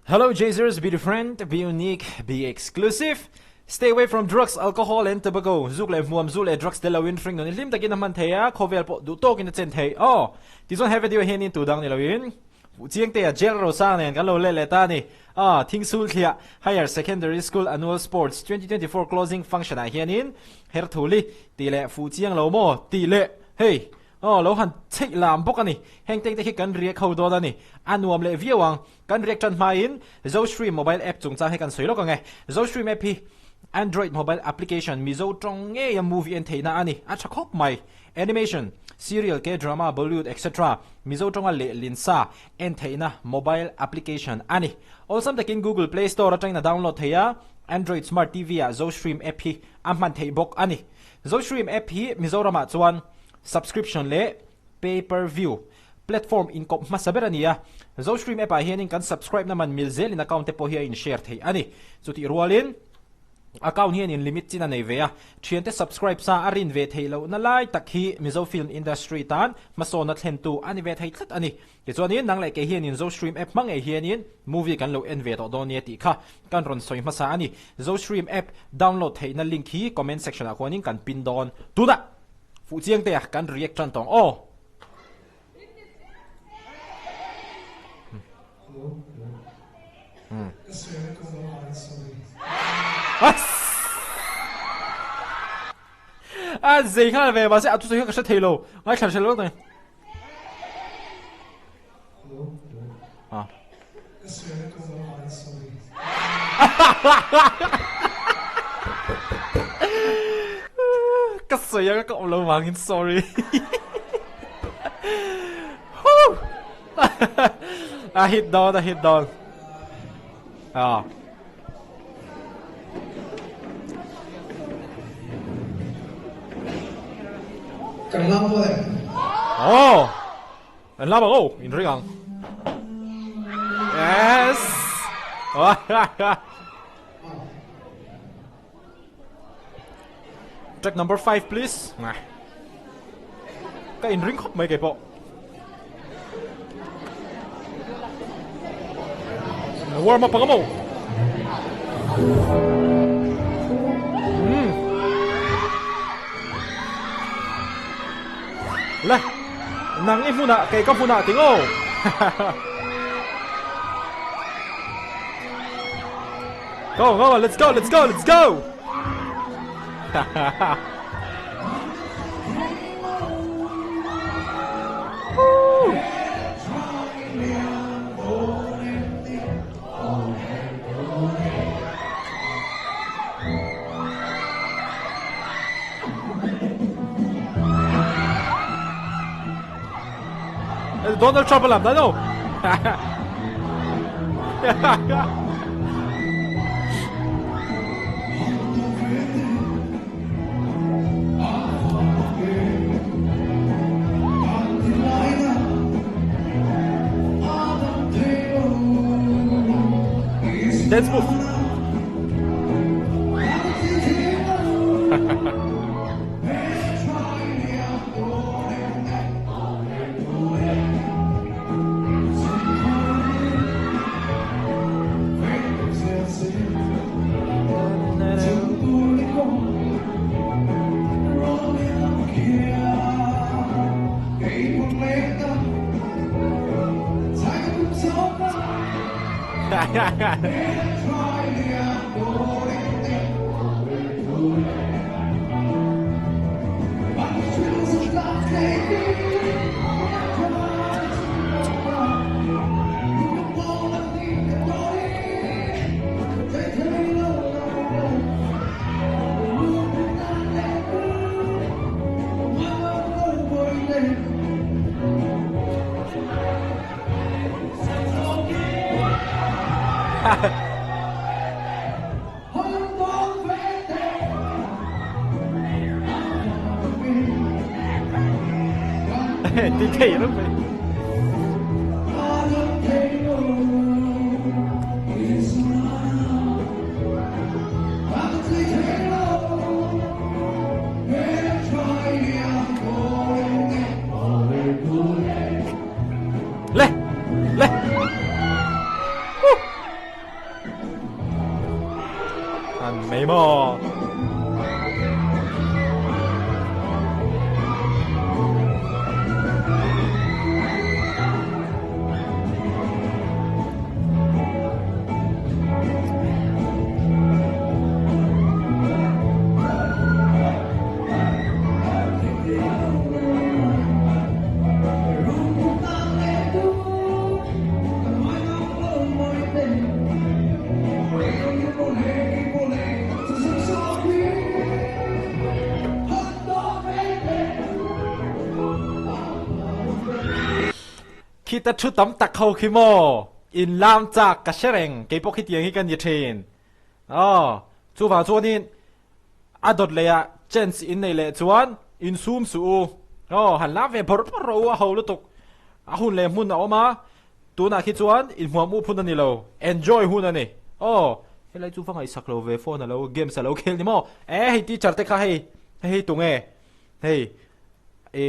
Hello Jazers, be different, be unique, be exclusive. Stay away from drugs, alcohol and tobacco. Zuk leh hmuam, zu leh drugs tel loin hring nun i hlim takin a hman thei a, khawvel pawh duh tawkin a chen thei. Aw, tichuan he video hianin tu dang ni loin Fuhchiangtea jail rosang nen kan lo let leh ta a ni. Aw, Thingsul Thliah Higher Secondary School Annual Sports 2024 Closing Function ah hianin Herthuli tih leh Fuhchiang lo maw tih leh hei Aw, lo han chheih lam bawk a ni. Heng teng te khi kan riak ho dawn a ni. A nuam leh viau ang. Kan riak tan hmain Zostream mobile app chungchang hi kan sawi lawk ang e. Zostream app hi Android mobile application Mizo tawng ngeia movie en theihna a ni. A tha khawp mai. Animation, serial, K-drama, Bollywood etc. Mizo tawnga lehlin sa en theihna mobile application a ni. Awlsam takin Google Play Store atangin a download thei a, Android Smart TV ah Zostream app hi a hman theih bawk a ni. Zostream app hi Mizoramah chuan Subscription leh Pay Per View platform inkawp hmasa ber a ni a. Zostream app ah hianin kan subscribe na man mil zelin account te pawh hi a in share theih a ni. Chutih rualin account hian in limit chin a nei ve a, thiante subscribe sa a rin ve theih lohna lai tak hi Mizo film industry tan hmasawnna thlentu a ni ve thei tlat a ni. Tichuanin nang leh kei hianin Zostream app hma ngei hianin movie kan lo en ve tawh dawn nia tih kha kan rawn sawi hmasa a ni. Zostream app download theihna link hi comment section ah khuanin kan pin dawn tunah. Fuh chiang te a kan react tan tawng aw. A zei nghal ve mahse a thusawi kha ka hre thei lo ngaithla hre lo tak a. Ka sawi anga ka awm lo vangin sorry. A hit dawn a hit dawn. Ah. Kan lam dawn em? Oh. An lam ang aw, in ring ang. Yes! Track number 5 please. Ka in ring khawp mai kei pawh. Warm up ang amaw. Hmm. Le, nang i hmunah kei ka hmunah ting aw. Go, go, let's go, let's go, let's go! Donald Trump a lam dan o. Dance move. Ti thei reuh mai. Le! Le! Hei maw. Khita thu tam tak ho khi maw in lam chak ka hre reng keipawh khitiang hi ka ni thin aw chuvang chuanin A dawt leh ah chance in nei leh chuan in sum suh u. Aw, han lam ve bawrh bawrh rawh u a ho lutuk. A hun leh hmun a awm a, tunah khi chuan in hmuam up hun a ni lo, enjoy hun a ni. Aw, helai chu va ngaihsak lo ve phone a lo games a lo khel ni maw? E hei teacher te kha hei, hei hei tunge? Hei, e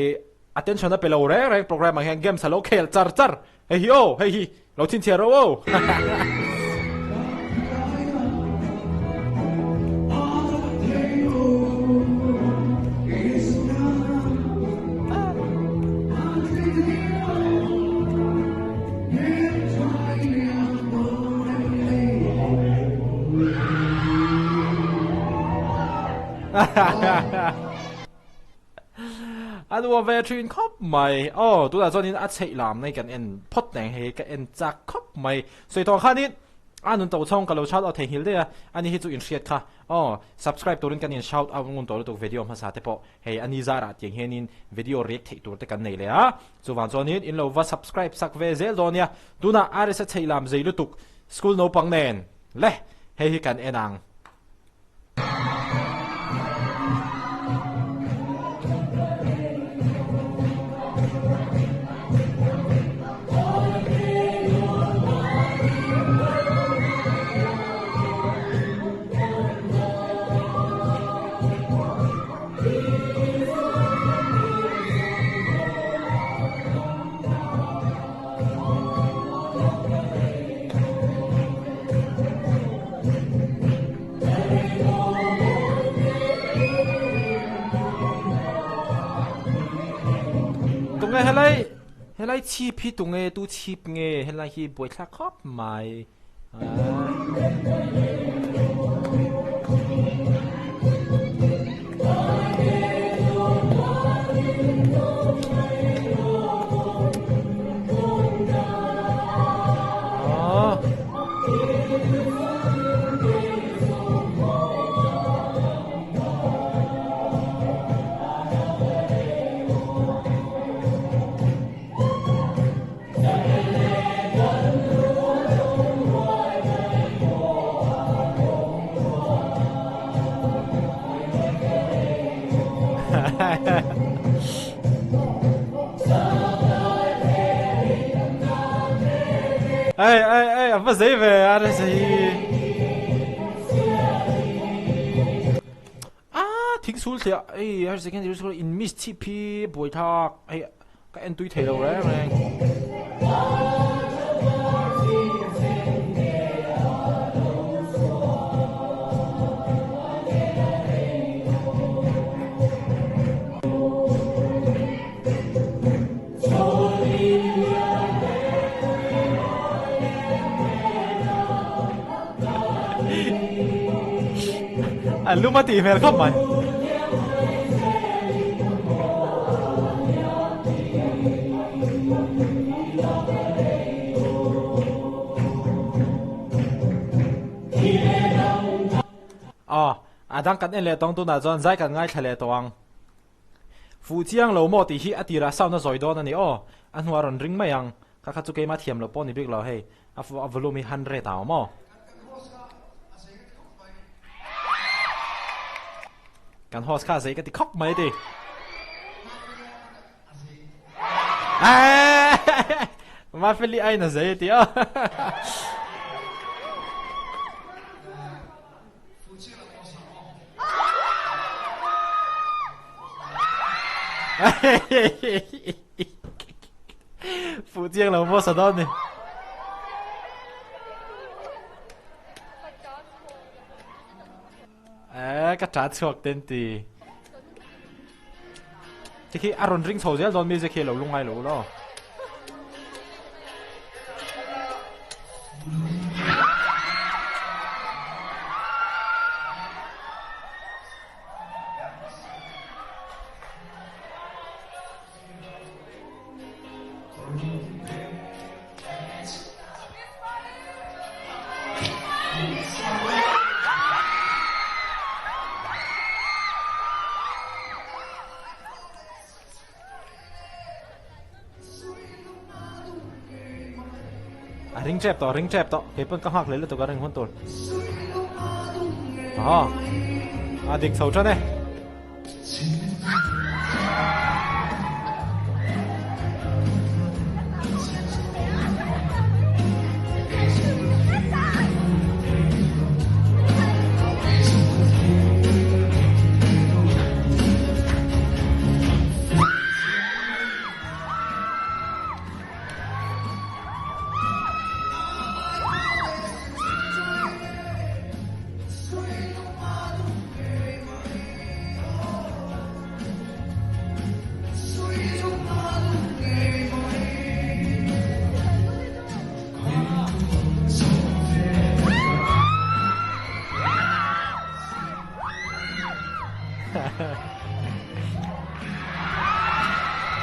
attention a pe lo reng reng program ah hian games a lo khel char char. Hei hi aw, hei hi, lo chhinchhiah rawh aw. A nuam ve thin khawp mai. Aw, tunah chuanin a chheih lam nei kan en phawt neng hei ka en chak khawp mai. Sawi tawh khanin a nun to chhawng ka lo shout out theihnghilh daih a, ani hi chu in hriat kha. Aw, subscribe turin kan in shout out ngun tawh lutuk video hmasa te pawh hei ani zarah tiang hianin video react theih tur te kan nei leh a. Chuvang chuanin in lo va subscribe sak ve zel dawn nia. Tunah RS a chheih lam zei lutuk school naupang nen le hei hi kan en ang. Tunge helai helai chhip hi tunge tu chhip nge helai hi buaithlak khawp mai Ei ei ei a va zei ve a rsa hi a thing sul thliah ei higher secondary school in miss chhip hi buaithlak hei ka en tui thei lo reng reng. An lum a tih hmel khawp mai. Aw, a dang kan en leh tawng tunah chuan zai kan ngaithla leh tawh ang. Fuh chiang lo maw tih hi a tirah sound a zawi dawn a ni aw, a hnuah a rawn ring mai ang. Kha kha chu keimah thiam loh pawh ni bik lo hei, a volume hi 100 ah a awm aw. Kan host kha a zei ka ti khawp mai ti. Mafeli aiin a zei a ti aw. Fuh chiang lo maw sa dawn ni. Ka ṭah chhuak ten ti. Ti khi a rawn ring chho zel dawn music hi lo lungngai lo ulaw. A ring tep tawh, a ring tep tawh. Kei pawn ka nghak leh lutuk a ring hun tur. Aw, a dik chho tan e.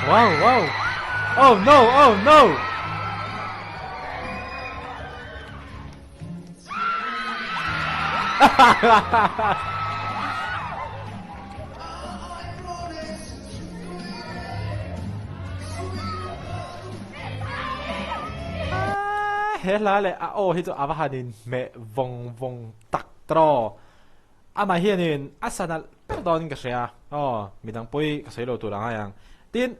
Wow, wow. Oh no, oh no. He hla leh a aw hi chu a va han in hmeh vawng vawng tak tawh. Amah hianin a sa nalh ber dawnin ka hria. Aw, midang pawi ka sawi lo tur a ngai ang. Tin,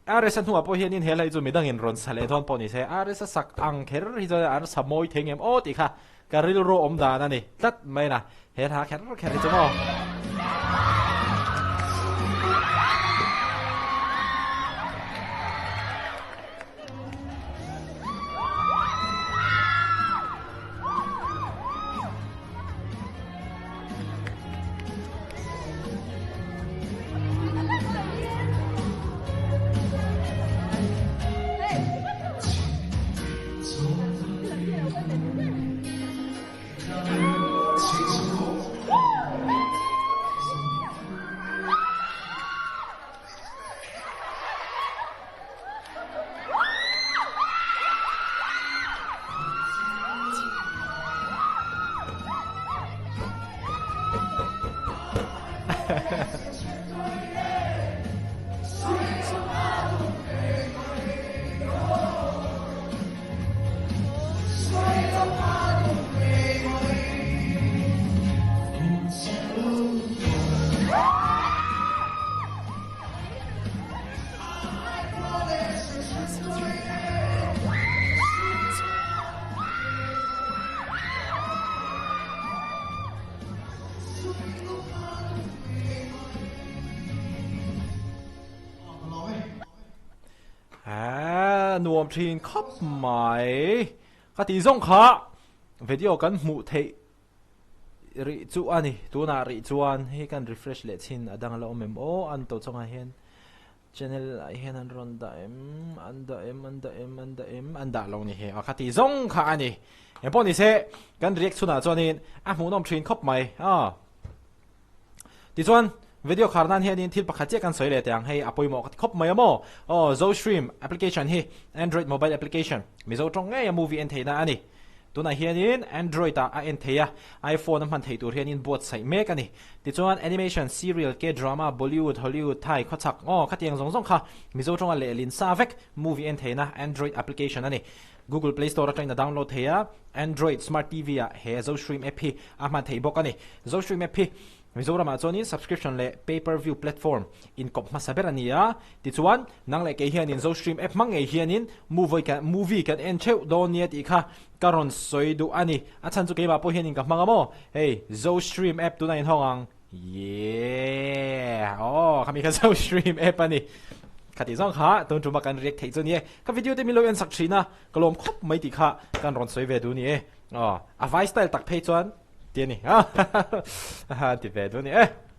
RS a hnuah pawh hianin he hla hi chu midangin rawn sa leh dawn pawh ni se, RS a sak ang kher hi chuan an sa mawi thei ngem aw tih kha ka rilru awm dan a ni tlat mai na, he hla kher kher hi chu maw. Nuam thin khawp mai ka tih zawng kha video kan hmuh theih rih chu a ni tunah rih chuan hei kan refresh leh chhin a dang la awm em aw an to chungah hian Channel ah hian an rawn dah em, an dah em, an dah em, an dah em, an dah lo ni he a kha tih zawng kha a ni. Eng pawh ni se, kan react chhunah chuanin a hmuhnawm thin khawp mai a. Tichuan, video khar nan hianin thil pakhat chiah kan sawi leh teh ang, hei a pawimawh ka ti khawp mai a maw? Aw, Zostream application hi Android mobile application, Mizo tawng ngeia movie en theihna a ni. Tunah hianin Android ah a en thei a, iPhone a hman thei tur hianin buatsaih mek a ni. Tichuan animation, serial, K-drama, Bollywood, Hollywood, Thai, khawchhak, aw khatiang zawng zawng kha Mizo tawnga lehlin sa vek movie en theihna Android application a ni. Google Play Store atangin a download thei a, Android Smart TV ah he Zostream app hi a hman theih bawk a ni. Zostream app hi Mizoramah chuanin subscription leh pay per view platform inkawp hmasa ber a ni a, tichuan nang leh kei hianin Zostream app hmang ngei hianin movie kan movie kan en theuh dawn nia tih kha ka rawn sawi duh a ni. A chhan chu keimah pawh hianin ka hmang a maw? Hei Zostream app tunah inhawng ang. Yeah! Aw, khami kha Zostream app a ni. Khatih zawng kha tun tuma kan react theih chu a ni e. Ka video te min lo en sak thin a, ka lawm khawp mai tih kha kan rawn sawi ve duh a ni e. Aw, a vai style tak phei chuan. Ti a ni. Ha ti ve duh a ni e.